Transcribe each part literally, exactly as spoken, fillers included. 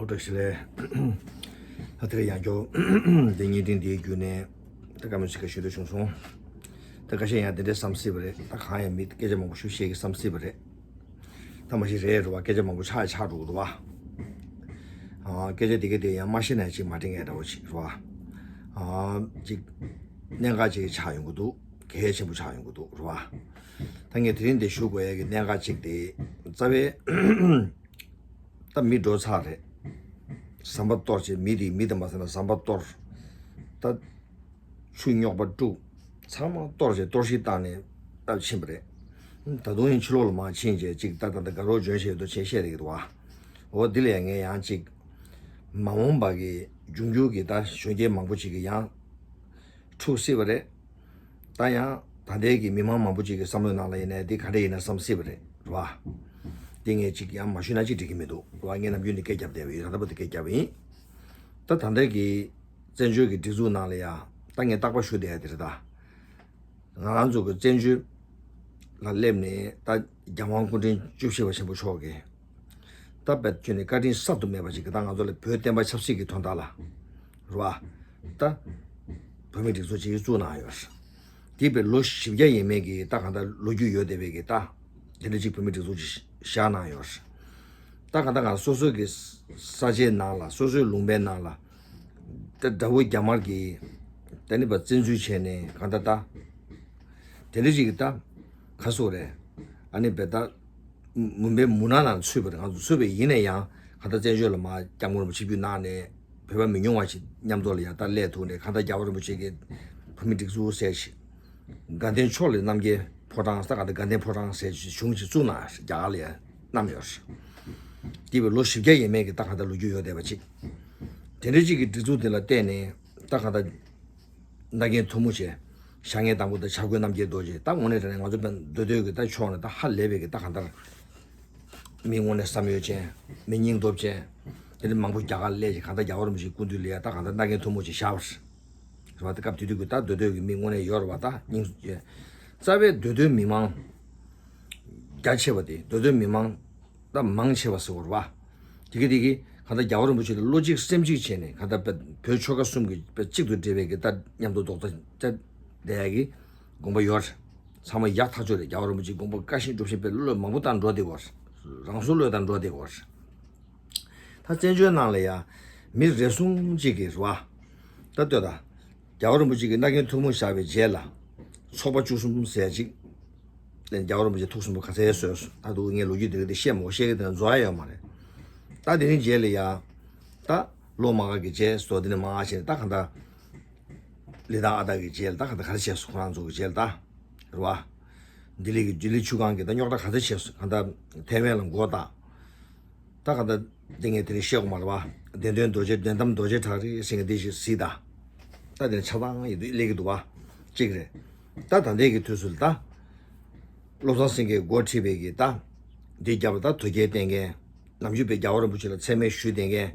ཨོ་བཀྲ་ཤིས་བདེ་ལེགས། ད་དེ་རིང་ཡང་བསྐྱར་དེ་བརྙན་འཕྲིན་འདིའི་བརྒྱུད་ནས་ད་བཀའ་མོལ་ཞིག་ཞུ་འདོད་བྱུང་སོང་། ད་ཁ་ཤས་ཡང་དེ་འདྲའི་བསམ་སྲིད་པ་རེད། ད་གང་ཡང་མི་སྐད་ཆ་མང་པོ་ཞུ་ཤེས་ཀྱི་བསམ་སྲིད་པ་རེད། ད་མ་གཞི་རེད་རེད་བ། སྐད་ཆ་མང་པོ་ཆགས་ཆགས་འགྲོ་གི་འདུག་བ། ཨ། སྐད་ཆ་དེ་ག་དེ་ཡང་མ་བཤད་ན་ཅིག་མ་དྲན་མཁན་འདྲ་བོ་ཅིག་རེད་བ། ཨ། ཅིག་གནད་འགག་ཅིག་ཆགས་ཡོང་གི་འདུག་གལ་ཆེན་པོ་ཆགས་ཡོང་གི་འདུག་རེད་བ། ད་ངས་དེ་རིང་འདི་ཞུ་དགོས་ཡ་གི་གནད་འགག་ཅིག་དེ་རྩ་བའི་ད་མི་འགྲོ་ཚར་རེད། ཟམ་པ་གཏོར་བྱས། མི་དེ་མི་དང་མ་ཟེར་ན་ཟམ་པ་གཏོར། ད་ཆུ་རྙོག་པ་དཀྲུག་ཚང་མ་གཏོར་བྱས་གཏོར་བཤིག་བཏང་ནས་ད་ཕྱིན་པ་རེད། ད་དུང་ཡང་ཕྱི་ལོགས་ལ་མར་ཕྱིན་བྱས་ཅིག་ད་ད་ད་དགའ་རོགས་འཇོན་བྱས་འདུག་ཅེས་བཤད་བསྡད་ཀྱི་འདུག་བ། འོ་འདི་ལ་ཡང་ངས་ཡང་ཅིག་མ་འོངས་པ་གི་འབྱུང་འགྱུར་གྱི་ད་གཞོན་སྐྱེས་མང་པོ་ཅིག་གི་ཡང་འཁྲུག་སྲིད་པ་རེད། ད་ཡང་ད་ལྟའི་གི་མི་མང་མང་པོ་ཅིག་གི་བསམ་བློའི་ནང་ལ་ཡིན་ནའི་འདི་ག་འདྲ་ཡིན་ན་བསམ་སྲིད་པ་རེད་རེད་བ། འདི་ངས་ཅིག་ཡང་མ་ཞུས་ན་ཅིག་འགྲིག་གི་མི་འདུག་རེད་བ། ངས་ནམ་རྒྱུན་ནས་སྐད་རྒྱབ་བསྡད་པ་ཡིན། ད་ལྟ་བར་དུ་སྐད་རྒྱབ་པ་ཡིན། ད་ད་ལྟའི་གི་བཙན་བྱོལ་གྱི་སྒྲིག་འཛུགས་ནང་ལ་ཡང་ད་ངས་རྟག་པར་ཞུ་བསྡད་ཡ་དེ་རེད་ད། ང་རང་ཚོ་གི་བཙན་བྱོལ་ལ་སླེབས་ནས་ད་རྒྱལ་དབང་སྐུ་ཕྲེང་བཅུ་བཞི་པ་ཆེན་པོ་མཆོག་གིས་ད་དཔེ་ཁྱོན་ནས་བཀའ་དྲིན་གསར་དུ་སྨྲས་པ་ཅིག་གིས་ད་ང་ཚོ་ལ་བོད་བསྟན་པ་ཆབ་སྲིད་ཀྱི་དོན་དག་ལ་རེད་བ། ད་བོད་མིའི་སྒྲིག་འཛུགས་ཅིག་བཙུགས་གནང་ཡོད། དེ་བས་ལོ་བཞི་བརྒྱ་ཡས་མས་ཀྱི་ད་གང་ལྟར་ལོ་རྒྱུས་ཡོད་བསྡད་པའི་གི་ད་དེ་འདྲ་ཅིག་བོད་མིའི་སྒྲིག་འཛུགས་ཅིག་བཞག་གནང་ཡོད། ད་གང་ལྟར་ང་སོ་སོ་གི་ས་ཆའི་ནང་ལ་སོ་སོའི་ལུང་པའི་ནང་ལ་ད་དགྲ་བོ་རྒྱ་དམར་གྱིས་ད་ནི་བ་བཙན་འཛུལ་བྱས་ནས་གང་ལྟར་ད་དེ་འདྲ་ཅིག་གི་ད་ག་སོ་རེད། ཨ་ནི་བས་ད་མུན་པའི་མུན་ནག་ནང་ཚུད་པ་རེད། ང་ཚོ་ཚུད་པ་ཡིན་ན་ཡང་གང་ལྟར་བཙན་བྱོལ་ལ་མར་སྐྱབས་མགོན་རིན་པོ་ཆེ་བརྒྱུད་གནང་ནས་བོད་པ་མི་ཉུང་བ་ཞིག་མཉམ་དུ་ལ་ཡང་ད་སླེབས་ཐུབ་ནས་གང་ལྟར་རྒྱལ་བ་རིན་པོ་ཆེ་གིས་བོད་མིའི་སྒྲིག་འཛུགས་ཟེར་ཞིག་དགའ་ལྡན་ཕྱོགས་ལས་རྣམ་རྒྱལ་ཕོ་བྲང་ཟེར། གང་ལྟར་དགའ་ལྡན་ཕོ་བྲང་ཟེར་ཞིག་གཞུང་ཞིག་བཙུགས་གནང་རྒྱ་གར་ལ་ཡང་བསྣམས་ཡོད་རེད། དེ་བས་ལོ་བཞི་བརྒྱ་ཡས་མས་ཀྱི་ད་གང་ལྟར་ལོ་རྒྱུས་ཡོད་བསྡད་པ་ཅིག་དེ་འདྲ་ཅིག་གི་སྒྲིག་འཛུགས་དེ་ལ་བརྟེན་ནས་ད་གང་ལྟར་མནའ་གན་ཐུན་མོང་བྱས། བྱ་ངན་དང་པོ་དང་བྱ་རྒོད་རྣམ་རྒྱལ་རྡོ་རྗེ། ད་དངོས་གནས་དྲང་གནས་ང་ཚོ་བོད་མདོ་སྟོད་ཀྱི་ད་ཕྱོགས་ནས་ད་ཧ་ལས་པའི་གི་ད་གང་ལྟར་མི་དངོས་གནས་བསམ་ཡོད་ཅན། མི་སྙིང་སྟོབས་ཅན། དེ་འདྲ་མང་པོ་རྒྱ་གར་སླེབས་ཤིང་གང་ལྟར་རྒྱལ་བ་རིན་པོ་ཆེའི་སྐུ་མདུན་ལ་ཡ་ད་གང་ལྟར་མནའ་གན་ཐུན་མོང་ཅིག་བཞག་པ་རེད་བ། ད་སྐབས་དེ་དུས་ཀྱི་ད་མདོ་སྟོད་ཀྱི་མི་དངོས་གནས་ཡོད་རེད་བ། ད་སྙིང་རྩ་བའི་མདོ་སྟོད་མི་མང་རྒྱ་ཆེ་བ་དེ། མདོ་སྟོད་མི་མང་ད་མང་ཆེ་བ་ཟེར་བ་རེད་བ། དེ་གི་དེ་གི་གང་ལྟར་རྒྱལ་བ་རིན་པོ་ཆེ་ལ་བློ་གཅིག་སེམས་གཅིག་བྱས་ནས་གང་ལྟར་བོད་ཆོལ་ཁ་གསུམ་གྱི་གཅིག་ཏུ་འབྲེལ་བའི་གི་ད་མཉམ་དུ་རྡོག་རྩ་བསྡད་ཡ་གི་དགོངས་པ་ཡོད་རེད། ཚང་མ་ཡག་ཐག་ཆོད་རེད། རྒྱལ་བ་རིན་པོ་ཆེའི་དགོངས་པ་བཀའ་བཞིན་སྒྲུབ་བཞིན་པའི་བློས་མང་པོ་བཏང་འགྲོ་བསྡད་ཡོད་རེད། རང་སྲོག་བློས་བཏང་འགྲོ་བསྡད་ཡོད་རེད། ད་བཙན་བྱོལ་ནང་ལ་ཡ་མི་རེ་ཟུང་གཅིག་གིས་རེད་བ། ད་ལྟོས་དང་། རྒྱལ་བ་རིན་པོ་ཆེ་གི་མནའ་གན་ཐུན་མོང་བཞག་པའི་རྗེས་ལ་ཚོགས་པ་བཅུ་གསུམ་ཟེར་ཅིག་རྒྱལ་བ་རིན་པོ་ཆེ་ཐུགས་གསུང་པ་ག་ཚད་བཟོས་སོང་། ད་དུང་ངས་ལོ་རྒྱུས་དེ་རིགས་དེ་བཤད་མ་དགོས། བཤད་ཀྱི་དེ་ན་རྫོགས་ཡ་ཡོད་མ་རེད། ད་དེ་རིང་རྗེས་ལ་ཡ། ད་ལོ་མང་གི་རྗེས་སུ་དེ་ནས་མང་ཆེ་ད་གང་ལྟར། ལི་ཐང་ཨ་སྟག་གི་རྗེས་ལ་ད་གང་ལྟར་ག་རེ་བྱས་སོང་། ཁོ་རང་ཚོ་གི་རྗེས་ལ་ད། རེད་བ། ལྡི་ལི་གི་ལྡི་ལི་ཆུ་སྒང་གི་ད་རྙོག་དྲ་ག་ཚོད་བྱས་སོང་། གང་ལྟར་ཐའེ་ཝན་ལ་མགོ་བཏགས། ད་གང་ལྟར་འདི་ངས་དེ་རིང་བཤད་དགོས་མ་རེད་བ། བདེན་དོན་རྡོ་རྗེ། བདེན་གཏམ་རྡོ་རྗེ་བྲག་རི་ཟེར་མཁན་འདི་ཞིག་གཟིགས་དང་། ད་དེ་ནས་ཆ་ཚང་ཡིན་དུས་སླེབས་ཀྱི་འདུག་བ། གཅིག་རེད། ད་ད་ལྟའི་གི་དུས་སུ་ད། བློ་བཟང་སེང་གེས་འགོ་ཁྲིད་པའི་གི་ད། འདི་རྒྱབ་ལ་ད་དོལ་རྒྱལ་བསྟེན་མཁན། ནམ་རྒྱུན་པའི་རྒྱལ་བ་རིན་པོ་ཆེ་ལ་མཚན་སྨད་ཞུས་བསྡད་མཁན།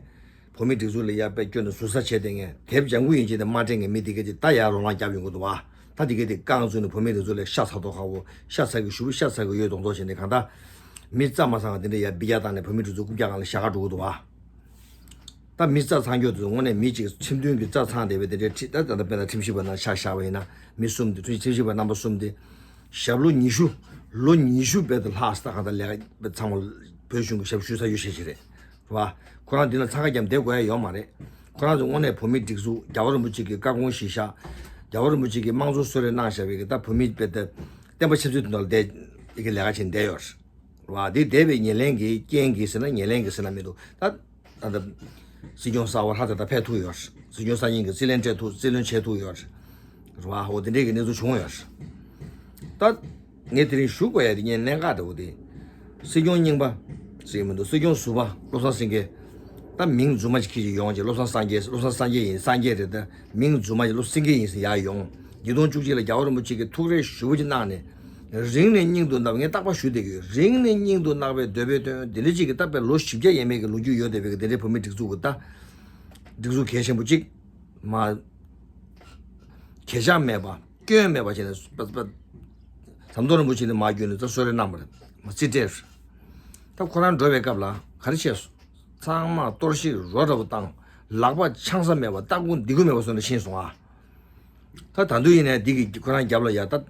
བོད་མིའི་སྒྲིག་འཛུགས་ལ་ཡར་དཔེ་སྐྱོན་དང་ཟུར་ཟ་བྱས་བསྡད་མཁན། དེབ་ལྗང་ཁུ་ཡིན་གཅིག་དང་མ་སྤྲད་མཁན་མི་དེ་གས་ཅིག་ད་ཡར་རོ་ལངས་བརྒྱབ་ཡོང་གི་འདུག་བ། ད་དེ་གས་དེ་རྐང་བཙུགས་ནས་བོད་མིའི་སྒྲིག་འཛུགས་ལ་ཤ་ཚ་མདོག་ཁ་པོ། ཤ་ཚ་གི་ཞུ་བོ་ཤ་ཚ་གི་ཡོད་མདོག་མདོག་བྱས་ནས་གང་ལྟར། མི་རྩ་མ་ཚང་བ་དེ་འདྲ་ཡར་འབུད་རྒྱག་བཏང་ནས་བོད་མིའི་སྒྲིག་འཛུགས་རྐུབ་བཀྱག་སྒང་ལ་བཞག་ག་འགྲོ་གི་འདུག་བ། ད་མི་རྩ་ཚང་རྒྱུ་དེ་ཚོ་དངོས་གནས་མི་གཅིག་ཁྲིམས་མཐུན་གྱི་རྩ་ཚང་བསྡད་པའི་དེ་འདྲའི་ཁྲི་ད་ད་ལྟ་དཔེར་ན་ཁྲིམས་ཞིབ་པ་ནང་ཆ་བཞག་པ་ཡིན་ན་མི་གསུམ་དེ། ཁྲིམས་ཞིབ་པ་རྣམ་པ་གསུམ་དེ། ཞབས་ལོ་ཉི་ཤུ། ལོ་ཉི་ཤུ་བར་དུ་ལྷག་ས་གང་ལྟར་ལས་ཀ་ཚང་མ་བོད་གཞུང་གི་ཞབས་ཞུ་ས་ཡོད་ཤེས་ཀྱི་རེད། རེད་བ། ཁོ་རང་འདི་ན་འཚང་ཁ་རྒྱབ་བསྡད་དགོས་ཡ་ཡོད་མ་རེད། ཁོ་རང་ཚོ་དངོས་གནས་བོད་མིའི་སྒྲིག་འཛུགས། རྒྱལ་བ་རིན་པོ་ཆེ་གི་བཀའ་དགོངས་གཞིར་བཞག་རྒྱལ་བ་རིན་པོ་ཆེ་གིས་དམངས་གཙོ་གསོལ་རས་གནང་བཞག་པའི་གི་ད་བོད་མི་བོད་དེ་བསྟན་པ་ཆབ་སྲིད་དོན་དག་ལ་བསྡད་ཡི་གི་ལས་ཀ་བྱེད་བསྡད་ཡོད་རེད། རེད་བ། འདི་བསྡད་པའི་ཉེར་ལེན་གྱི་རྐྱེན་གྱིས་ཟེར་ན་ཉེར་ལེན་གྱིས་ཟེར་ན་མི་འདུག་ད་ད་ལྟ་སྲིད་སྐྱོང་གསར་པ་ལྷ་དེ་ད་ཕེབས་ཐུབ་ཡོད་རེད། སྲིད་སྐྱོང་སང་ཉིན་གྱི་རྩིས་ལེན་སྤྲད་ཐུབ། རྩིས་ལེན་བྱེད་ཐུབ་ཡོད་རེད། རེད་བ། འོ་དེ་འདྲའི་གི་གནས་ཚུལ་བྱུང་ཡོད་རེད། ད་ངས་དེ་རིང་ཞུ་དགོས་ཡ་དེ་ངས་གནད་འགག་འདྲ་བོ་དེ། སྲིད་སྐྱོང་རྙིང་པ་ཟེར་གྱི་མི་འདུག་སྲིད་སྐྱོང་ཟུར་པ་བློ་བཟང་སེང་གེ། ད་མིང་རྫུན་མ་ཅིག་ཁྱེར་ཅིག་ཡོང་ཅིག་བློ་བཟང་སངས་རྒྱས། བློ་བཟང་སངས་རྒྱས་ཡིན། སངས་རྒྱས་རེད། ད་མིང་རྫུན་མ་ཅིག་བློ་སེང་གེ་ཡིན་ཟེར་ཡར་ཡོང་། ཉིས་སྟོང་བཅུ་གཅིག་ལ་རྒྱལ་བ་རིན་པོ་ཆེ་གིས་ཐུགས་རེ་ཞེ་པོ་ཅིག་གནང་ནས། རིང་ནས་སྙིང་དུ་བརྣག་པ། ངས་རྟག་པར་ཞུ་བསྡད་ཀྱི་ཡོད། རིང་ནས་སྙིང་དུ་བརྣག་པའི་འདོད་པའི་དོན་དེ་འདྲ་ཅིག་གི་ད་དཔེ་ལོ་བཞི་བརྒྱ་ཡས་མས་ཀྱི་ལོ་རྒྱུས་ཡོད་བསྡད་པའི་གི་དེ་འདྲའི་བོད་མིའི་སྒྲིག་འཛུགས་ཀྱི་ད། སྒྲིག་འཛུགས་གལ་ཆེན་པོ་གཅིག་མ། གས་ཆག་མེད་པ། སྐྱོན་མེད་པ་བྱས་ནས་པ་པ། ཟམ་གདོང་རིན་པོ་ཆེ་ནས་མར་བརྒྱུད་ནས་ད་གསོལ་རས་གནང་བ་རེད། མ་རྩིས་སྤྲད་རེད། ད་ཁོ་རང་འགྲོ་བའི་སྐབས་ལ་ག་རེ་བྱས་སོང་། ཚང་མ་གཏོར་བཤིག་རོ་འདྲ་བོ་བཏང་། ལག་པ་འཆང་ས་མེད་པ་སྟ་གོན་སྡིག་གོ་མེད་པ་བཟོས་ནས་ཕྱིན་སོང་ཨ། ད་ད་དུང་ཡིན་ནའི་འདི་གི་ཁོ་རང་རྒྱབ་ལ་ཡ་ད།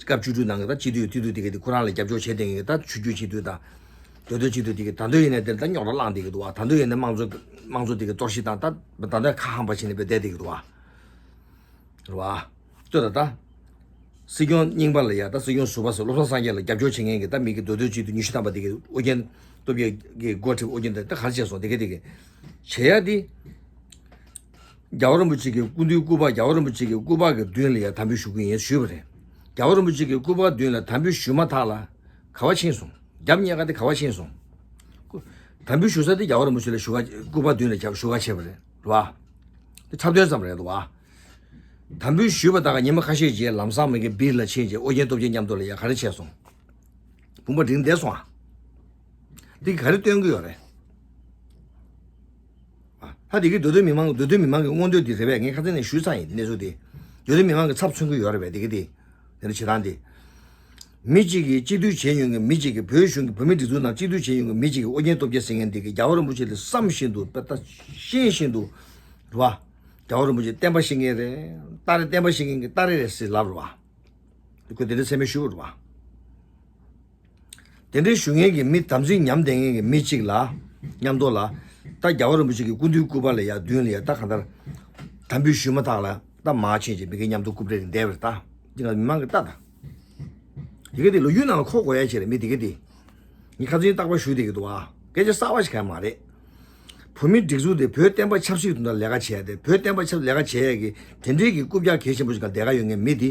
སྐབས་བཅུ་དྲུག་ནང་གི་ད་སྤྱི་འཐུས་སྤྱི་འཐུས་དེ་གི་དེ་ཁོ་རང་ལ་རྒྱབ་སྐྱོར་བྱེད་བསྡད་མཁན་གི་ད་ཆོས་བརྒྱུད་སྤྱི་འཐུས་དང་། མདོ་སྟོད་སྤྱི་འཐུས་དེ་གི་ད་དུང་ཡིན་ནའི་དེ་ད་རྙོག་དྲ་བསླངས་བསྡད་ཀྱི་འདུག་བ། ད་དུང་ཡིན་ནའི་དམངས་གཙོ་དམངས་གཙོ་དེ་གི་གཏོར་བཤིག་བཏང་ད་ད་ལྟ་ཁ་ཧམ་པ་བྱས་ནས་དཔེ་བསྡད་བསྡད་ཀྱི་འདུག་བ། རེད་བ། ལྟོས་དང་ད། སྲིད་སྐྱོང་རྙིང་པ་ལ་ཡ་ད་སྲིད་སྐྱོང་ཟུར་པ་ཟེར་བློ་བཟང་སངས་རྒྱས་ལ་རྒྱབ་སྐྱོར་བྱེད་མཁན་གྱི་ད་མི་གི་མདོ་སྟོད་སྤྱི་འཐུས་ཉི་ཤུ་ཐམ་པ་དེ་གི་ཨོ་རྒྱན་སྟོབས་རྒྱལ་གྱི་འགོ་ཁྲིད་ཨོ་རྒྱན་དེ་ད་ག་རེ་བྱས་སོང་དེ་གི་དེ་གི། བྱེད་ཡ་དེ། རྒྱལ་བ་རིན་པོ་ཆེ་གི་སྐུ་མདུན་སྐུ་པར་རྒྱལ་བ་རིན་པོ་ཆེ་གི་སྐུ་པར་གྱི་མདུན་ལ་ཡ་དམ་འབུལ་ཞུ་གི་ཡིན་ཞུས་པ་རེད། རྒྱལ་བ་རིན་པོ་ཆེ་གི་སྐུ་པར་མདུན་ལ་དམ་འབུལ་ཞུས་མ་ཐག་ལ་ག་བ་ཕྱིན་སོང་། རྒྱབ་གཉིས་ཀ་དེ་ག་བ་ཕྱིན་སོང་། སྐུ་དམ་འབུལ་ཞུ་ས་དེ་རྒྱལ་བ་རིན་པོ་ཆེ་ལ་ཞུ་ག་སྐུ་པར་མདུན་ལ་རྒྱབ་ཞུ་ག་བྱས་པ་རེད་རེད་བ། དེ་འཁྲབ་སྟོན་ཙམ་རེད་འདུག་བ། དམ་འབུལ་ཞུས་པ་དག་ཉི་མ་ཁ་ཤས་རྗེས་ལམ་སང་མི་གི་སྦིར་ལ་ཕྱིན་རྗེས་ཨོ་རྒྱན་སྟོབས་རྒྱལ་མཉམ་དུ་ལ་ཡ་ག་རེ་བྱས་སོང་། བུམ་པ་བསྒྲིགས་བསྡད་སོང་ཨ། འདི་ག་རེ་སྟོན་གི་ཡོད་རེད། ཨ། ད་འདི་གི་མདོ་སྟོད་མི་མང་མདོ་སྟོད་མི་མང་གི་མངོན་འདོད་འདི་རེད་པས། ངས་ཁ་སང་ནས་ཞུས་ཚར་ཡིན་གནས་ཚུལ་འདི། མདོ་སྟོད་མི་མང་གི་ཚབ་མཚོན་གི་ཡོད་རེད་པས་འདི་གི་འདི། དེ་འདྲ་བྱེད་སྟངས་འདི། མི་གཅིག་གིས་སྤྱི་འཐུས་བྱས་ཡོང་གི་མི་གཅིག་གིས་བོད་གཞུང་གི་བོད་མི་སྒྲིག་འཛུགས་ནང་སྤྱི་འཐུས་བྱས་ཡོང་གི་མི་གཅིག་གིས་ཨོ་རྒྱན་སྟོབས་རྒྱལ་ཟེར་མཁན་འདི་གིས་རྒྱལ་བ་རིན་པོ་ཆེ་ལ་བསམ་བཞིན་དུ་དཔེ་ལྟ་ཤེས་བཞིན་དུ་རེད་བ། རྒྱལ་བ་རིན་པོ་ཆེ་བསྟན་པ་བཤིག་མཁན་རེད། སྟ་རེ་བསྟན་པ་བཤིག་མཁན་གྱི་སྟ་རེ་རེད་ཟེར་ལབ་རེད་བ། ཁོས་དེ་འདྲ་མཚན་སྨད་ཞུས་པ་རེད་བ། དེ་འདྲའི་ཞུ་མཁན་གྱི་མི་དམ་ཚིག་ཉམས་ལྡན་མཁན་གྱི་མི་གཅིག་ལ་མཉམ་དུ་ལ་ད་རྒྱལ་བ་རིན་པོ་ཆེ་གི་སྐུ་མདུན་སྐུ་པར་ལ་ཡ་མདུན་ལ་ཡ་ད་གང་ལྟར་དམ་འབུལ་ཞུས་མ་ཐག་ལ་ད་མར་ཕྱིན་བྱས་མི་གི་མཉམ་དུ་རྐུབ་རེ་རེ་བསྡད་པ་རེད་ད། འདི་ང་མི་མང་གི་ལྟ་ད། དེ་ག་དེ་ལོ་རྒྱུས་ནང་ལ་འཁོར་དགོས་ཡ་ཆེ་རེད་མི་དེ་ག་དེ། ངས་ཁ་སང་རྟག་པར་ཞུས་བསྡད་ཀྱི་འདུག་ཨ། སྐད་ཆ་གསར་པ་ཞིག་གང་ཡང་མ་རེད། བོད་མི་སྒྲིག་འཛུགས་དེ་བོད་བསྟན་པ་ཆབ་སྲིད་དོན་དག་ལས་ཀ་བྱས་ཏེ་བོད་བསྟན་པ་ཆབ་ལས་ཀ་བྱས་ཡས་ཀྱི་དེ་འདྲའི་གི་རྐུབ་བཀྱག་གལ་ཆེན་པོ་ཞིག་ག་ལས་ཀ་ཡོད་མཁན་མི་དེ།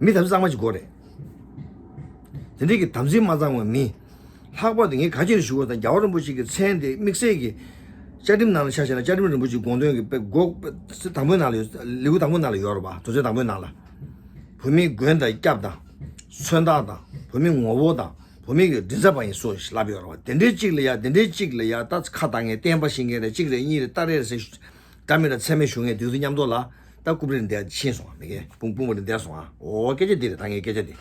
མི་དམ་ཚིག་གཙང་མ་ཞིག་དགོས་རེད། དེ་འདྲའི་གི་དམ་ཚིག་མ་གཙང་བའི་མི། ལྷག་པར་དུ་ངས་ག་ཅིར་ཞུ་དགོས་དང་རྒྱལ་བ་རིན་པོ་ཆེ་གི་མཚན་དེ་དམིགས་བསལ་གྱི་བཅའ་ཁྲིམས་ནང་ལ་ཆ་བཞག་ན་བཅའ་ཁྲིམས་རིན་པོ་ཆེའི་དགོངས་དོན་གྱི་དཔེ་འགོ་དང་པོའི་ནང་ལ་ཡོད། ལེའུ་དང་པོའི་ནང་ལ་ཡོད་རེད་པ། དོན་ཚན་དང་པོའི་ནང་ལ། བོད་མིའི་མགོན་དང་སྐྱབས་དང་། མཚོན་རྟགས་དང་། བོད་མིའི་ངོ་བོ་དང་། བོད་མི་གི་མགྲིན་ཚབ་པ་ཡིན་སོགས་ལབ་ཡོད་རེད་བ། དེ་འདྲའི་གཅིག་ལ་ཡ་དེ་འདྲའི་གཅིག་ལ་ཡ་ད་ཁ་བཏང་མཁན་བསྟན་པ་བཤིག་མཁན་རེད། གཅིག་རེད་གཉིས་རེད་སྟ་རེ་རེད་ཟེར་འདྲ་མི་འདྲ་མཚན་སྨད་ཞུ་མཁན་དེ་ཚོ་མཉམ་དུ་ལ་ད་རྐུབ་རེ་འདི་ཕྱིན་སོང་ཨ། མི་གེ་སྤུངས་སྤུངས་པ་རེ་འདས་སོང་ཨ། འོ་སྐད་ཆ་འདི་རེད། ད་ངའི་སྐད་ཆ་འདི་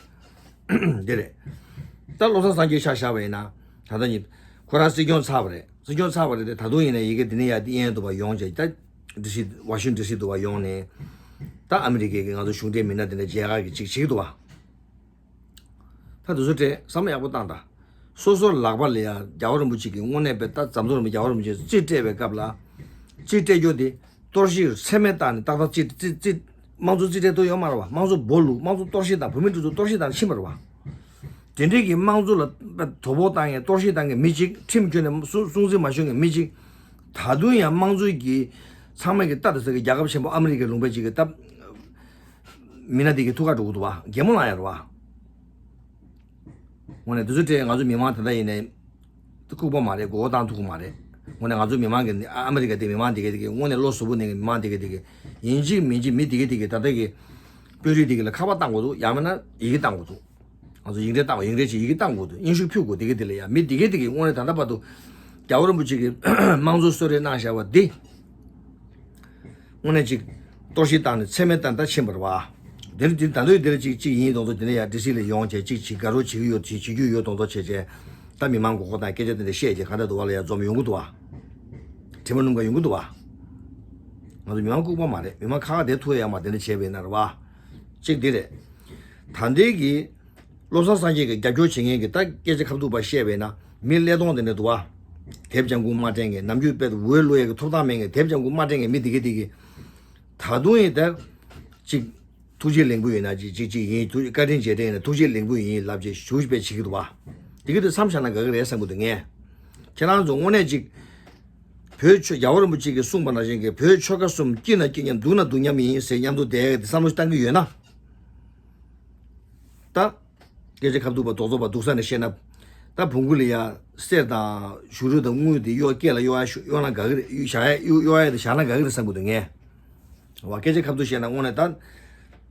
འདི་རེད། ད་བློ་བཟང་སངས་རྒྱས་ཆ་བཞག་པ་ཡིན་ན་ད་ལྟ་ཉིད་ཁོ་རང་སྲིད་སྐྱོང་ཚར་བ་རེད། སྲིད་སྐྱོང་ཚར་བ་རེད་དེ་ད་དུང་ཡིན་ན་ཡི་གེ་འདི་ནས་ཡ་འདི་ཡན་དུ་བ་ཡོང་བྱས་ད་ཌི་སི་ཝ་ཤིང་ཌི་སི་དུ་བ་ཡོང་ནས་ད་ཨ་མི་རི་ཀའི་གི་ང་ཚོ་གཞུང་འབྲེལ་མི་སྣ་འདི་འདྲ་མཇལ་ཁ་གི་ཅིག་བྱེད་ཀྱི་འདུག་བ། ད་དེ་ཚོ་སྤྲད་བསམ་བློ་ཡག་པོ་བཏང་དང་། སོ་སོ་ལག་པ་ལ་ཡ་རྒྱལ་བ་རིན་པོ་ཆེ་གི་དངོས་གནས་པའི་ད་ཛམ་གདོང་རིན་པོ་རྒྱལ་བ་རིན་པོ་ཆེ་རྩིས་སྤྲད་པའི་སྐབས་ལ། རྩིས་སྤྲད་རྒྱུ་དེ་གཏོར་བཤིག་ཚད་མེད་བཏང་ནས་ཏག་ཏག་རྩིས་རྩིས་རྩིས་དམངས་གཙོ་རྩིས་སྤྲད་ཐུབ་ཡོད་མ་རེད་བ། དམངས་གཙོ་སྦོ་ལུག་དམངས་གཙོ་གཏོར་བཤིག་དང་བོད་མི་འདི་ཚོ་གཏོར་བཤིག་བཏང་ནས་ཕྱིན་པ་རེད་བ། དེ་འདྲའི་གི་དམངས་གཙོ་ལ་དོ་ཕོག་བཏང་ཡས་གཏོར་བཤིག་བཏང་མཁན་མི་གཅིག་ཁྲིམས་བཅོལ་ནས་སྲུང་སྲུང་བརྩི་མ་ཞུ་མཁན་མི་གཅིག་ད་དུང་ཡང་དམངས་གཙོའི་གི་ཚང་མ་གི་ལྟ་དང་ཟེར་གི་རྒྱལ་ཁབ་ཆེན་པོ་ཨ་མི་རི་ཀའི་ལུང་པའི་གཅིག་གི་ད། མི་སྣ་དེ་གི་ཐུགས་ཁ་འགྲོ་གི་འདུག་བ། གད་མོ་ལངས་ཡ་རེད་བ། དངོས་གནས་དུས་ཚོད་སྤྲད་ང་ཚོ་མི་མང་དེ་འདྲ་ཡིན་ནའི་ལྐུགས་པ་མ་རེད། མགོ་སྐོར་བཏང་ཐུབ་ཀྱི་མ་རེད། དངོས་གནས་ང་ཚོ་མི་མང་གི་ཨ་མི་རི་ཀ་དེ་མི་མང་དེ་ག་དེ་གི་དངོས་གནས་བློ་གཟུ་བོ་ནས་མི་མང་དེ་ག་དེ་གི་ཡིན་གཅིག་མིན་གཅིག་མི་དེ་ག་དེ་གི་ད་ལྟ་གི་དཔོན་རིགས་དེ་གི་ལ་ཁ་པར་བཏང་དགོས་འདུག་ཡང་མིན་ན་ཡི་གེ་བཏང་དགོས་འདུག་ང་ཚོ་ཡིག་འབྲེལ་བཏང་བ་ཡིག་འབྲེལ་བྱས་ཡི་གེ་བཏང་དགོས་འདུག་སྙན་ཞུ་ཕུལ་དགོས་དེ་ག་དེ་ལ་ཡ་མི་དེ་ག་དེ་གི་དངོས་གནས་ད་ལྟ་བར་དུ་རྒྱལ་བ་རིན་པོ་ཆེ་གི་དམངས་གཙོ་གསོལ་རས་གནང་བཞག་པ་འདི། དངོས་གནས་ཅིག་གཏོར་བཤིག་བཏང་ནས་ཚད་མེད་བཏང་ད་ཕྱིན་པ་རེད་བ། འདིར་འདིར་ད་ལྟ་འདིར་ཅིག་ཅིག་ཡིན་དང་ཚོ་དེ་ནས་ཡར་ཌི་སི་ལ་ཡོང་བྱས་ཅིག་ཅིག་དགའ་རོགས་བྱེད་ཀྱི་ཡོད་བྱེད་བྱེད་རྒྱུ་ཡོད་དང་ཚོ་བྱས་བྱས། ད་མི་མང་མགོ་སྐོར་དང་སྐད་ཆ་དེ་འདྲ་བཤད་བྱས་ག་འདྲ་འདུག་བ་ལ་ཡར་འཛོམས་ཡོང་གི་འདུག་བ། དྲི་མ་སྣུམ་ག་ཡོང་གི་འདུག་བ། ང་ཚོ་མི་མང་ལྐུགས་པ་མ་རེད། མི་མང་ཁ་ཁ་དེ་ཐུག་ཡ་མ་དེ་འདྲ་བྱས་པ་ཡིན་ན་རེད་བ། གཅིག་འདི་རེད། ད་ལྟའི་གི་བློ་བཟང་སངས་རྒྱས་ཀྱི་རྒྱབ་སྐྱོར་བྱེད་མཁན་གྱི་ད་སྐད་ཆ་ཁ་ཐུག་པ་བཤད་པས་ན་མི་ཀླད་སྟོང་དེ་འདྲ་འདུག་བ། དེབ་ལྗང་ཁུ་མ་སྤྲད་མཁན་ནམ་རྒྱུན་དཔེ་འུ་ལོ་ཡ་གི་ཐོབ་ཐང་མེད་མཁན་དེབ་ལྗང་ཁུ་མ་སྤྲད་མཁན་མི་དེ་གི་དེ་གི། ད་དུང་ཡིན་ད། ཅིག་ཐུགས་རྗེ་ལེགས་འབུལ་ཡིན་ན་ཅིག་ཅིག་ཅིག་ཡིན་ཐུགས་བཀའ་དྲིན་རྗེས་དྲན་ཡིན་ན་ཐུགས་རྗེ་ལེགས་འབུལ་ཡིན་ལབ་ཅིག་ཞུ་ཞིག་པས་བྱེད་ཀྱི་འདུག་བ། དེ་གི་དེ་མཚམས་བཞག་ན་དགའ་གི་རེད་བསམ་གི་འདུག་ངས། ཁྱེད་རང་ཚོ་དངོས་གནས་ཅིག་བོད་ཆོས་རྒྱལ་བ་རིན་པོ་ཆེ་གིས་གསུངས་པ་ནང་བཞིན་གྱི་བོད་ཆོལ་ཁ་གསུམ་སྐྱིད་ན་སྐྱིད་མཉམ་སྡུག་ན་སྡུག་མཉམ་ཡིན་ཟེར་མཉམ་དུ་བསྡད་ཡ་དེ་བསམ་བློ་བཏང་གི་ཡོད་ན། ད། སྐད་ཆ་ཁ་ཐུག་པ་རྡོག་རྡོག་པ་སྡུག་ས་ནས་བཤད་ན། ད་བོང་གུ་ལ་ཡ་གསེར་དང་བྱུ་རུ་དང་དངུལ་དེ་གཡོག་སྐེ་ལ་གཡོག་ཡ་ཤུ་གཡོག་ན་དགའ་གི་རེད། གཡོག་བཞག་ཡ་གཡོག་གཡོག་ཡ་དེ་བཞག་ན་དགའ་གི་རེད་བསམ་གི་འདུག་ངས། བ་སྐད་ཆ་ཁ་ཐུག་བཤད་ན་དངོས་གནས་ད།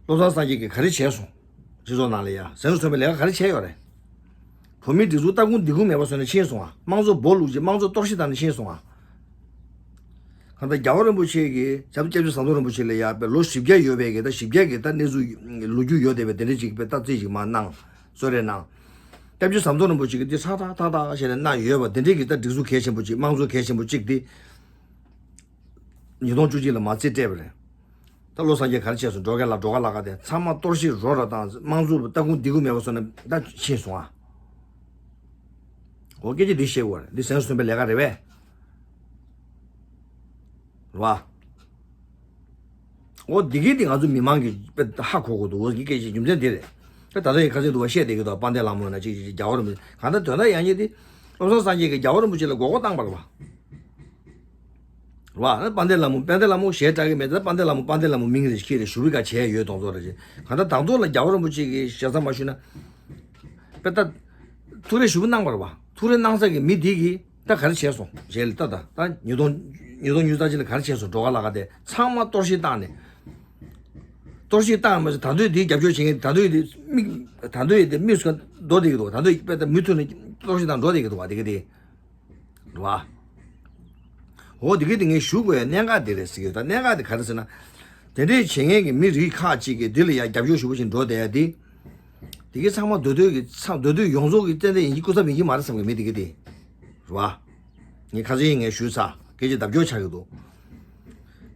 བློ་བཟང་སངས་རྒྱས་ཀྱིས་ག་རེ་བྱས་སོང་། སྤྱི་ཚོགས་ནང་ལ་ཡ་ཟེར་ཚོད་མེད་ལས་ཀ་ག་རེ་བྱས་ཡོད་རེད། བོད་མིའི་སྒྲིག་འཛུགས་སྟ་གོན་སྡིག་གོ་མེད་པ་བཟོས་ནས་ཕྱིན་སོང་ཨ། དམངས་གཙོ་སྦོ་ལུག་ཅིག་དམངས་གཙོ་གཏོར་བཤིག་བཏང་ནས་ཕྱིན་སོང་ཨ། གང་ལྟར་རྒྱལ་བ་རིན་པོ་ཆེ་གིས་བྱམས་སྐྱབས་རྗེ་ཟམ་གདོང་རིན་པོ་ཆེ་ལ་ཡ་པའི་ལོ་བཞི་བརྒྱ་ཡོད་པའི་གི་ད་བཞི་བརྒྱ་གི་ད་གནས་ཚུལ་ལོ་རྒྱུས་ཡོད་བསྡད་པའི་དེ་འདྲ་ཅིག་པའི་ད་རྩིས་ཅིག་མར་གནང་། གསོལ་རས་གནང་། སྐྱབས་རྗེ་ཟམ་གདོང་རིན་པོ་ཆེ་གིས་འདི་ཧྲག་ཧྲག་ཐག་ཐག་བྱས་ནས་གནང་ཡོད་པ་དེ་འདྲའི་གི་ད་སྒྲིག་འཛུགས་གལ་ཆེན་པོ་གཅིག་དམངས་གཙོ་གལ་ཆེན་པོ་གཅིག་འདི་ཉིས་སྟོང་བཅུ་གཅིག་ལ་མར་རྩིས་སྤྲད་པ་རེད། ད་བློ་བཟང་སྐྱིད་ག་རེ་བྱས་སོང་། འགྲོ་ག་ལ་འགྲོ་ག་ལ་ག་དེ་ཚང་མ་གཏོར་བཤིག་རོ་ར་དང་དམངས་གཙོ་ལྟ་སྐུལ་འདི་སྐུལ་མེད་པ་སོང་ན་ད་ཕྱིན་སོང་ཨ། འོ་སྐད་ཆ་འདི་བཤད་དགོས་རེད། འདི་སེམས་སུ་ཐོན་པའི་ལས་ཀ་རེད་པས། རེད་བ། འོ་འདི་གི་འདི་ང་ཚོ་མི་མང་གི་དཔེ་ཧ་གོ་དགོས་འདུག་འོ་འདི་སྐད་ཆ་རྒྱུ་མཚན་འདི་རེད། ད་ད་ལྟ་ཡི་ཁ་སང་དུ་བ་བཤད་བསྡད་ཀྱི་འདུག་དཔལ་ལྡན་ལྷ་མོ་ན་ཅིག་ཅིག་ཅིག་རྒྱལ་བ་རིན་པོ་ཆེ་གང་ལྟར་དོན་དག་ཡང་ཉིད་འདི་བློ་བཟང་སངས་རྒྱས་ཀྱིས་རྒྱལ་བ་རིན་པོ་ཆེ་ལ་མགོ་སྐོར་བཏང་པ་རེད་བ། རེད་བ། དཔལ་ལྡན་ལྷ་མོ་དཔལ་ལྡན་ལྷ་མོ་ཞེས་གྲགས་ཀྱི་མེད་ད་དཔལ་ལྡན་ལྷ་མོ་དཔལ་ལྡན་ལྷ་མོ་མིང་རེ་ཁྱེར་རེ་ཞུ་བི་ག་བྱས་ཡོད་གདོང་ཚོགས་རེ་ཅིག་གང་ལྟར་དང་ཐོག་ལ་རྒྱལ་བ་རིན་པོ་ཆེ་གི་ཞེ་ས་མ་ཞུ་ན། དཔེ་ད། ཐུགས་རེ་ཞུ་གནང་བ་རེད་བ། ཐུགས་རེ་གནང་ས་གི་མི་འདི་གིས་ད་ག་རེ་བྱས་སོང་རྗེས་ལ་ད་ད་ད་ཉིས་སྟོང་ཉིས་སྟོང་ཉི་ཤུ་རྩ་གཅིག་ལ་ག་རེ་བྱས་སོང་། འགྲོ་ག་ལ་ག་དེ་ཚང་མ་གཏོར་བཤིག་བཏང་ནས། གཏོར་བཤིག་བཏང་མ་ཟད་ད་དུང་དེའི་རྒྱབ་སྐྱོར་བྱེད་མཁན་ད་དུང་དེ་མིག་ད་དུང་དེ་མིག་སུ་འགྲོ་བསྡད་ཀྱི་འདུག་ད་དུང་དཔེ་ད་མུ་མཐུད་ནས་གཏོར་བཤིག་བཏང་འགྲོ་བསྡད་ཀྱི་འདུག་བ་དེ་ག་དེ། རེད་བ། འོ་དེ་ག་དེ་ངས་ཞུ་དགོས་ཡ་གནད་འགག་དེ་རེད་ཟེར་གྱི་ཡོད། ད་གནད་འགག་དེ་ག་རེ་ཟེར་ན། དེ་འདྲས་བྱེད་མཁན་གྱི་མི་རིགས་ཁག་ཅིག་གིས་འདི་ལ་ཡ་རྒྱབ་སྐྱོར་ཞུ་བ་ཞིག་འགྲོ་བསྡད་ཡ་དེ། དེ་གའི་ཚང་མ་མདོ་སྟོད་ཀྱི་ཚང་མདོ་སྟོད་ཡོངས་རྫོགས་ཀྱི་ཏན་ཏན་ཡིན་གྱི་སྐུ་ཚབ་ཡིན་གྱི་མ་རེད་བསམ་གྱི་མི་དེ་ག་དེ། རེད་བ། ངས་ཁ་སང་ངས་ཞུས་ཚར་སྐད་ཆ་བརྡབ་སྐྱོར་ཆགས་ཀྱི་འདུག་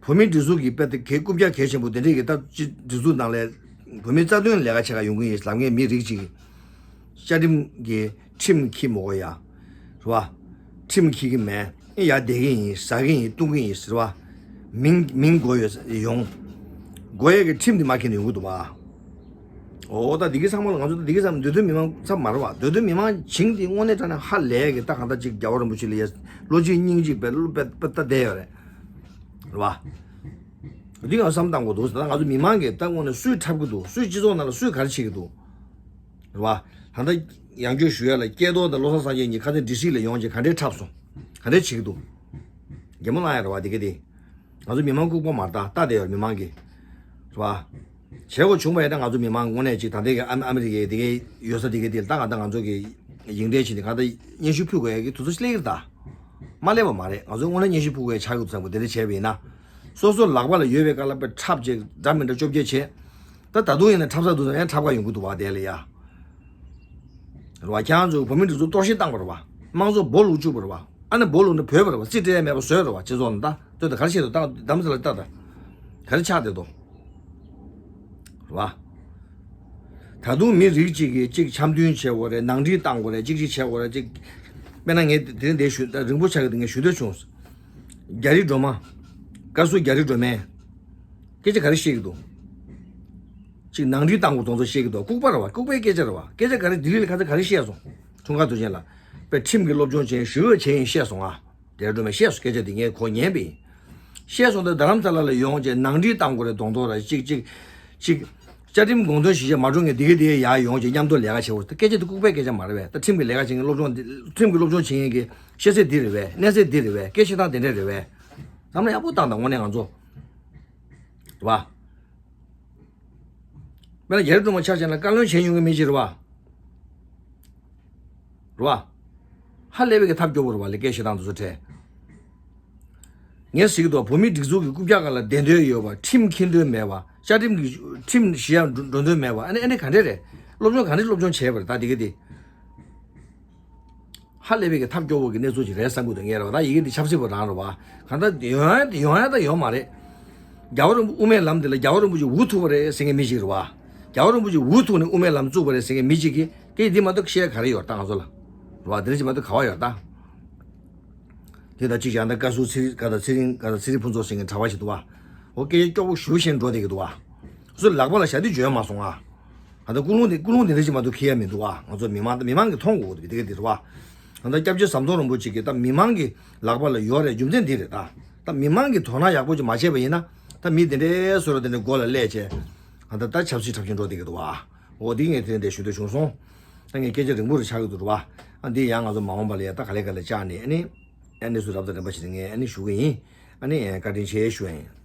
བོད་མིའི་སྒྲིག་འཛུགས་ཀྱི་དཔེ་དེ་གའི་རྐུབ་བཀྱག་གལ་ཆེན་པོ་དེ་འདྲས་ཀྱི་སྟབས་ཀྱི་སྒྲིག་འཛུགས་ནང་ལས་བོད་མིའི་རྩ་དོན་ལས་ཀ་བྱེད་ག་ཡོང་གི་ཡིན་ལབ་མཁན་མི་རིགས་ཅིག་བཅའ་ཁྲིམས་ཀྱི་ཁྲིམས་འཁྱེར་མ་དགོས་ཡ། རེད་བ། ཁྲིམས་འཁྱེར་གྱི་མེད། ཡར་བསྡད་ཀྱི་ཡིན། ཟ་གི་ཡིན། བཏུང་གི་ཡིན་ཟེར་བ། མིང་མིང་དགོས་ཡོད་ཡོང་། དགོས་ཡས་ཀྱི་ཁྲིམས་དེ་མ་འཁྱེར་ནས་ཡོང་གི་འདུག་བ། འོ་ད་འདི་གི་ཚང་མ་ལ་ང་ཚོ་ད་འདི་གི་ཚང་མ་འདོད་དོན་མི་མང་ཚང་མ་རེད་བ། འདོད་དོན་མི་མང་བྱིངས་དེ་དངོས་གནས་དྲང་གནས་ཧ་ལས་ཀྱི་ད་གང་ལྟར་ཅིག་རྒྱལ་བ་རིན་པོ་ཆེ་ལ་ཡ་བློ་གཅིག་སྙིང་གཅིག་པའི་བློ་དཔེ་དཔེ་ལྟ་བསྡད་ཡོད་རེད། རེད་བ། འདི་ང་བསམ་བཏང་དགོས་འདུག་ད་ང་ཚོ་མི་མང་གིས་ད་དངོས་གནས་སུས་འཁྲབ་ཀྱི་འདུག་སུས་སྤྱི་ཚོགས་ནང་ལ་སུས་ག་རེ་བྱེད་ཀྱི་འདུག་རེད་བ། ད་ལྟ་ཡང་བསྐྱར་ཞུ་ཡ་ལ་སྐལ་རྡོར་དང་བློ་བཟང་སངས་རྒྱས་གཉིས་ཁ་སང་ཌི་སི་ལ་ཡོང་རྗེས་ག་འདྲས་འཁྲབ་སོང་། ག་འདྲས་བྱེད་ཀྱི་འདུག་གད་མོ་བླངས་ཡ་རེད་བ་དེ་ག་དེ། ང་ཚོ་མི་མང་ལྐུགས་པ་མ་རེད་ད་ལྟ་བསྡད་ཡོད་མི་མང་གི། རེད་བ། བྱེད་དགོས་བྱུང་བ་ཡིན་ན་ང་ཚོ་མི་མང་དངོས་གནས་ཅིག་ད་ལྟའི་གི་ཨ་ཨ་མི་རི་ཀའི་དེ་གའི་ཡོད་ས་དེ་གའི་དེ་ལ་ད་གང་ལྟར་ང་ཚོ་གི་ཡིག་འབྲེལ་བྱས་ནས་གང་ལྟར་སྙན་ཞུ་ཕུལ་དགོས་ཡ་གི་དུས་ཚོད་སླེབས་ཀྱི་རེད་ད། མ་སླེབས་པ་མ་རེད། ང་ཚོ་དངོས་གནས་སྙན་ཞུ་ཕུལ་དགོས་ཡ་ཆགས་ཀྱི་འདུག་བསམ་གི་འདི་འདྲ་བྱས་པ་ཡིན་ན། སོ་སོ་ལག་པ་ལ་ཡོད་པའི་སྐབས་ལ་དཔེ་འཁྲབ་བྱས་འདྲ་མི་འདྲ་བཅོ་བརྒྱད་བྱས། ད་ད་དུང་ཡིན་ན་འཁྲབ་ས་འདུག་ཟེར་ཡང་འཁྲབ་ག་ཡོང་གི་འདུག་བ་དེ་ལ་ཡ། རེད་བ། ཁྱེད་རང་ཚོ་བོད་མི་འདི་ཚོ་གཏོར་བཤིག་བཏང་བ་རེད་བ། དམངས་གཙོ་སྦོ་ལུག་བཅུག་པ་རེད་བ། ཨ་ནི་སྦོ་ལུག་ནི་བོད་པ་རེད་བ། རྩིས་སྤྲད་ཡ་མེད་པ་བཟོས་རེད་བ། སྤྱི་ཚོགས་ནང་ད་ལྟོས་དང་ག་རེ་བྱེད་དོ་ད་གདམ་ས་ལ་ལྟ་ད། ག་རེ་ཆགས་བསྡད་དོ། རེད་བ། ད་དུང་མི་རིགས་གཅིག་གིས་གཅིག་འཆམ་མཐུན་བྱེད་དགོས་རེད། ནང་འགྲིག་བཏང་དགོས་རེད། གཅིག་གཅིག་བྱེད་དགོས་རེད་གཅིག་དཔེར་ན་ངས་དེ་རིང་འདིར་ཞུ་ད་རིང་པོ་ཆགས་ཀྱི་འདུག་ངས་ཞུ་འདོད་བྱུང་། རྒྱ་རིགས་སྒྲོལ་མ། བཀའ་ཟུར་རྒྱ་རིགས་སྒྲོལ་མས། སྐད་ཆ་ག་རེ་བཤད་ཀྱི་འདུག་གཅིག་ནང་འགྲིག་བཏང་དགོས་དོན་ཚོ་བཤད་ཀྱི་འདུག་ལྐུགས་པ་རེད་བ། ལྐུགས་པའི་སྐད་ཆ་རེད་བ། སྐད་ཆ་ག་རེ་ལྡི་ལི་ལ་ཁ་ཚ་ག་རེ་བཤད་སོང་། འཁྲུངས་སྐར་དུས་ཆེན་ལ། དཔེ་ཁྲིམས་ཀྱི་སློབ་སྦྱོང་བྱས་ཞུ་འོས་བྱས་ཡིན་བཤད་སོང་ང་། དེར་འགྲོ་མེད་བཤད་སོང་། སྐད་ཆ་དེ་ངས་གོ་ཉན་པ་ཡིན། བཤད་སོང་དེ་རྡ་རམ་ས་ལ་ལ་ཡོང་བྱས་ནང་འགྲིག་བཏང་དགོས་རེད་དོན་དོན་ར་གཅིག་གཅིག་གཅིག་བཅའ་ཁྲིམས་དགོངས་དོན་ཞིབ་བཤེར་མ་འགྲོ་མཁན་དེ་ག་དེ་ཡར་ཡོང་བྱས་མཉམ་དུ་ལས་ཀ་བྱེད་དགོས། སྐད་ཆ་དེ་ལྐུགས་པའི་སྐད་ཆ་མ་རེད་བས། ད་ཁྲིམས་ཀྱི་ལས་ཀ་བྱེད་མཁན་སློབ་སྦྱོང་འདི་ཁྲིམས་ཀྱི་སློབ་སྦྱོང་བྱེད་མཁན་གྱི་ཤེས་ཚད་འདི་རེད་བས། གནས་ཚད་འདི་རེད་བས། སྐད་བཤད་སྟངས་དེ་འདྲ་རེད་བས། བསམ་བློ་ཡག་པོ་བཏང་དང་དངོས་གནས་ང་ཚོ། རེད་བ། དཔེར་ན་རྒྱ་རི་སྒྲོལ་མ་ཆ་བཞག་ན་བཀའ་བློན་བྱས་མྱོང་གི་མི་ཅིག་རེད་བ། རེད་བ། ཧ་ལས་པའི་གི་ཐབས་སྐྱོ་པོ་རེད་བ། ལས་ཀའི་བཤད་སྟངས་དེ་ཚོ་འཕྲད། ངས་ཟེར་གི་འདུག་བོད་མིའི་སྒྲིག་འཛུགས་ཀྱི་རྐུབ་བཀྱག་སྒང་ལ་བསྡད་འདོད་ཡོད་པ། ཁྲིམས་འཁྱེར་འདོད་མེད་པ། བཅའ་ཁྲིམས་ཀྱི་ཁྲིམས་གཞི་ཡང་འགྲོ་འགྲོ་འདོད་མེད་པ། ཨ་ནི་ཨ་ནི་ག་འདྲས་རེད། སློབ་སྦྱོང་ག་འདྲས་སློབ་སྦྱོང་བྱས་པ་རེད་ད་དེ་གི་དེ། ཧ་ལས་པའི་གི་ཐབས་སྐྱོ་བོ་གི་གནས་ཚུལ་ཅིག་རེད་བསམ་གི་འདུག་ངས་རེད་བ། ད་ཡི་གེ་འདི་ཆབ་སྲིད་པ་རང་རེད་བ། གང་ལྟར་ཡོང་ཡ་ཡོང་ཡ་ད་ཡོད་མ་རེད། རྒྱལ་བ་རིན་པོ་དབུ་མའི་ལམ་འདི་ལ་རྒྱལ་བ་རིན་པོ་ཆེ་འུ་ཐུག་པ་རེད་ཟེར་མཁན་མི་ཞིག་རེད་བ། རྒྱལ་བ་རིན་པོ་ཆེ་འུ་ཐུག་ནས་དབུ་མའི་ལམ་བཙུགས་པ་རེད་ཟེར་མཁན་མི་ཞིག་གིས་སྐད་འདི་མ་གཏོགས་བཤད་ག་རེ་ཡོད་ད་ང་ཚོ་ལ། རེད་བ། འདི་འདྲ་ཅིག་མ་གཏོགས་ག་བ་ཡོད་ད། དེ་དང་གཅིག་ཀྱང་ད་བཀའ་ཟུར་ཚེ་རིང་ག་ད་ཚེ་རིང་ག་ད་ཚེ་རིང་ཕུན་ཚོགས་ཟེར་མཁན་གྲྭ་པ་ཞིག་འདུག་བ། འོ་སྐད་ཆ་སྐྱོ་པོ་ཞེ་པོ་བཤད་འགྲོ་བསྡད་ཀྱི་འདུག་བ། སུ་ལག་པ་ལ་བཞག་དུས་འཇོན་མ་སོང་ང་། ད་ལྟ་ཀུན་སློང་དེ་ཀུན་སློང་དེ་འདྲ་ཅིག་མ་གཏོགས་འཁྱེར་ཡ་མི་འདུག་ཨ། ང་ཚོ་མི་མང་མི་མང་གིས་མཐོང་དགོས་ཀྱི་འདུག་དེ་ག་དེ་རེད་བ། ད་ལྟ་སྐྱབས་རྗེ་ཟམ་གདོང་རིན་པོ་ཆེ་གིས་ད་མི་མང་གི་ལག་པ་ལ་ཡོད་རེད། རྒྱུ་མཚན་འདི་རེད་ད། ད་མི་མང་གིས་དོ་སྣང་ཡག་པོ་ཅིག་མ་བྱས་པ་ཡིན་ན། ད་མི་དེ་འདྲའི་བཟོ་འདྲ་དེ་འདྲའི་མགོ་ལ་སླེབས་བྱས། ད་ལྟ་ད་ཆབ་སྲིད་འཁྲབ་བཞིན་འགྲོ་བསྡད་ཀྱི་འདུག་ཨ། འོ་འདི་ངས་དེ་རིང་འདིར་ཞུ་འདོད་བྱུང་སོང་། ད་ངས་སྐད་ཆ་རིང་པོ་རེ་ཆགས་ཀྱི་འདུག་རེད་བ། ཨ་འདི་ཡང་ང་ཚོ་མ་འོངས་པ་ལ་ཡ་ད་ག་ལེ་ག་ལེ་བཅར་ནས་ཨ་ནི། ཨ་ནི་སུ་རབ་དང་རིམ་པ་ཞིག་ངས་ཨ་ནི་ཞུ་གི་ཡིན། ཨ་ནི་བཀའ་དྲིན་ཆེ་ཞུ་ཡ་ཡིན།